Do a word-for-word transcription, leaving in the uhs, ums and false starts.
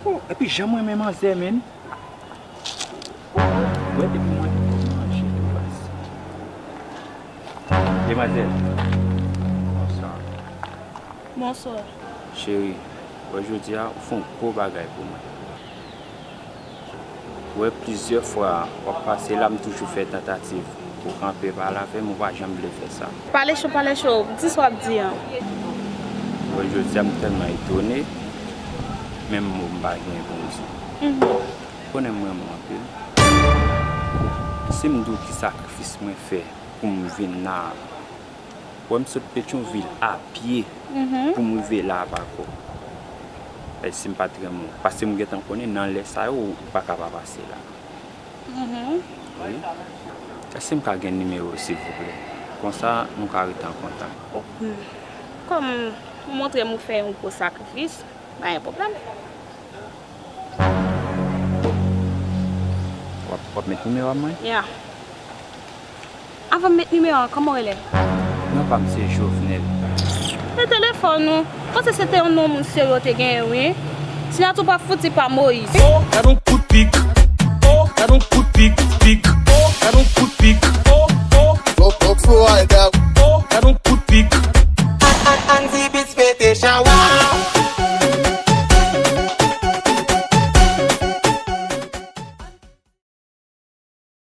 Oh, epi jan m renmen manzè, menn. Wè, depi mwen manje tou baz. Demwazèl. Bonswa. Bonswa. Cheri, wè jodi a, ou fè yon gwo bagay pou mwen. Wè, plizyè fwa w ap pase la, m toujou fè tantativ pou kanpe pale avè m, ou pa janm vle fè sa. Pale cho, pale cho, di sa w ap di an. Wè, jodi a, m tèlman etone, menm mo m pa gen pou m di. Mhm. Konnen m renmen w anpil. Si m di w ki sakrifis mwen fè pou m vin la, wè m sot Petyonvil a pye pou m rive la a pa kò. E si m pa t renmen w, paske m gentan konnen nan lè sa yo, ou pa ka pa pase la. Mhm. Wi. Èske m ka gen nimewo w, silvouplè? Konsa, nou ka rete an kontak. Ok. Kòm ou montre m ou fè yon gwo sakrifis, pa gen pwoblèm. W ap, w ap met nimewo a mwen? Ya. Avan m met nimewo an, kòman w rele? Non pa m se Jovenel. E telefòn ou. Panse se te yon non moun serye w te genyen, wi. Siyati w pa fouti pa Moyiz. Oh, gad yon kout pik. Oh, gad yon kout pik, pik. Oh, gad yon kout pik. Oh, oh. Flo, flo, flo, ay, gad. Oh, gad yon kout pik. Andy Beats mete chawa.